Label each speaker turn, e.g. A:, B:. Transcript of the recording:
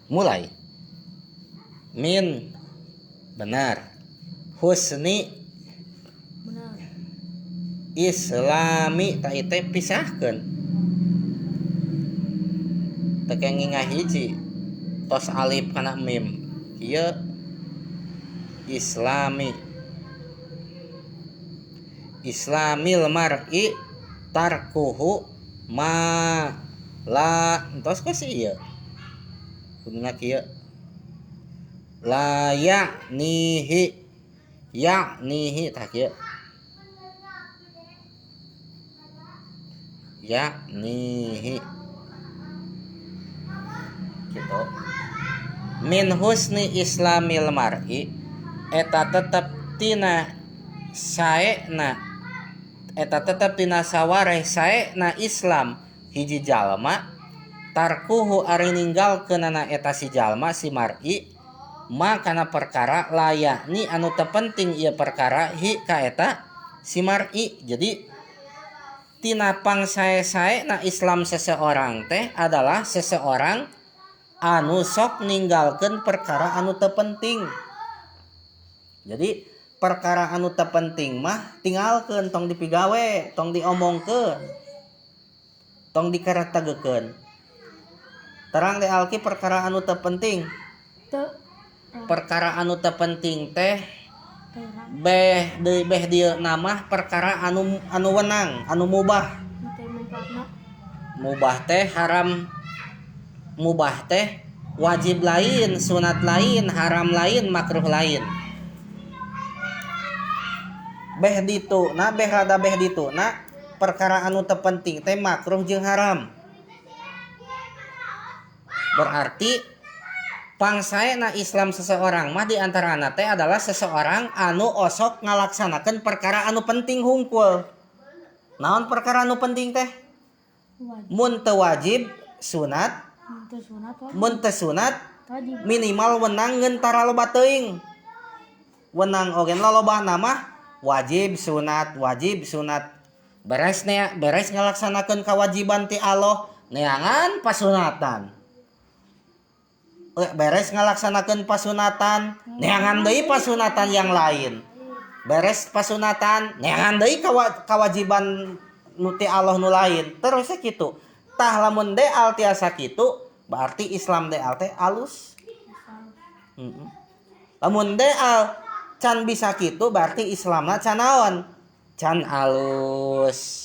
A: Mulai. Min benar. Husni
B: benar.
A: Islami ta ieu teh pisahkeun. Teu kenging ngahiji tos alif kana mim. Ieu islami. Islamil mar'i tarkuhu ma la entos kos ieu. Kuduna kieu. La ya'nihi ya'nihi tah kieu. Ya'nihi gitu. Min husni islamil mar'i eta tetep tina saena eta tetep tina sawareh saena Islam hiji jalma tarkuhu ari ninggalkeunana eta si jalma si mar'i ma kana perkara layakni anu teu penting ieu perkara hi ka eta si mar'i. Jadi tina pangsae-saena Islam seseorang teh adalah seseorang anu sok ninggalkeun perkara anu teu penting. Jadi perkara anu teu penting mah tinggalkeun, tong dipigawe, tong diomongkeun, tong dikaretegekeun. Terang deh Alki perkara anu teu penting.
B: Teu.
A: Perkara anu teu penting teh
B: Terang.
A: Beh deui beh dieu namah perkara anu anu wenang, anu mubah.
B: Teu manfaatna.
A: Mubah teh haram, mubah teh wajib lain, sunat lain, haram lain, makruh lain. Beh ditu na beh rada beh ditu na perkara anu teu penting teh makruh jeung haram. Berarti pangsaena Islam seseorang mah di antarana teh adalah seseorang anu osok ngalaksanakeun perkara anu penting hungkul. Naon perkara anu penting teh?
B: Wajib.
A: Mun teu wajib sunat,
B: Mun teu sunat wajib.
A: Mun teu sunat
B: Wajib.
A: Minimal wenang ngeun tara loba teuing. Wenang oge lolobana mah wajib sunat, wajib sunat. Beres nea, beres ngalaksanakeun kewajiban ti Allah, neangan pasunatan. Beres ngalaksanakeun pasunatan, neangan deui pasunatan yang lain. Beres pasunatan, neangan deui kewajiban nu ti Allah nu lain. Terus kitu. Tah lamun deal tiasa kitu, berarti Islam deal teh alus. Lamun deal can bisa kitu berarti Islamna can naon? Can alus.